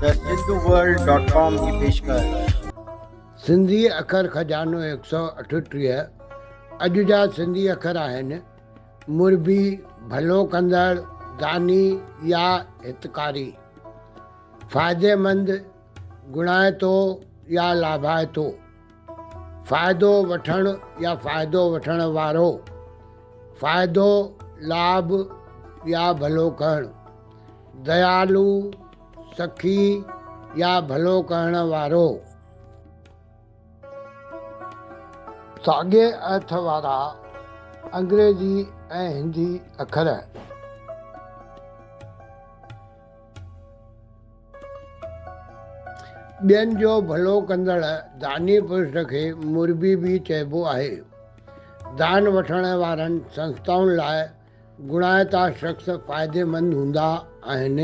The Sindhu world dot com جي پيشڪش. سنڌي اکر خزانو هڪ سؤ اٺٽيهه اڄ جا سنڌي اکر آهن، مربي، ڀلو ڪندڙ، داني يا هتڪاري، فائديمند، گڻائتو يا لاڀائتو، فائدو وٺڻ يا فائدو وٺڻ وارو، فائدو، لاڀ يا ڀلو ڪرڻ، ديالو، سخي يا ڀلو ڪرڻ وارو. ساڳئي ارٿ وارا انگريزي ۽ هندي اکر. ٻين جو ڀلو ڪندڙ داني پرش کي مربي به چئبو آهي. دان وٺڻ وارن سنستائن لاء گڻائتا شخص فائديمند هوندا آهن.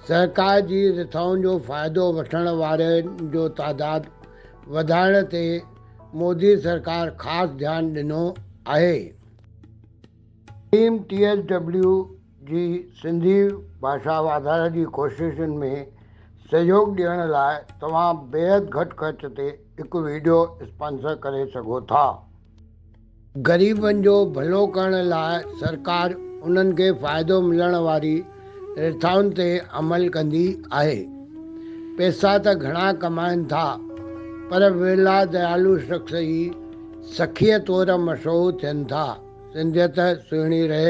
سهڪار جي رٿائن جو فائدو وٺڻ وارن جو تعداد وڌائڻ تي مودي سرڪار خاص ڌيان ڏنو آهي. ٽيم ٽي ايس ڊبليو جي سنڌي ڀاشا واڌاري جي ڪوششن ۾ سهيوڳ ڏيڻ لاء توهان بيحد گهٽ خرچ تي هڪ وڊيو اسپانسر ڪري سگهو ٿا. غريبن جو ڀلو ڪرڻ لاء سرڪار انهن کي فائدو ملڻ واري رٿائن تي عمل ڪندي آهي. پئسا ته گهڻا ڪمائن ٿا پر ورلا ديالو شخص ئي سخيء طور مشهور ٿين ٿا. سنڌيت سهڻي رهي.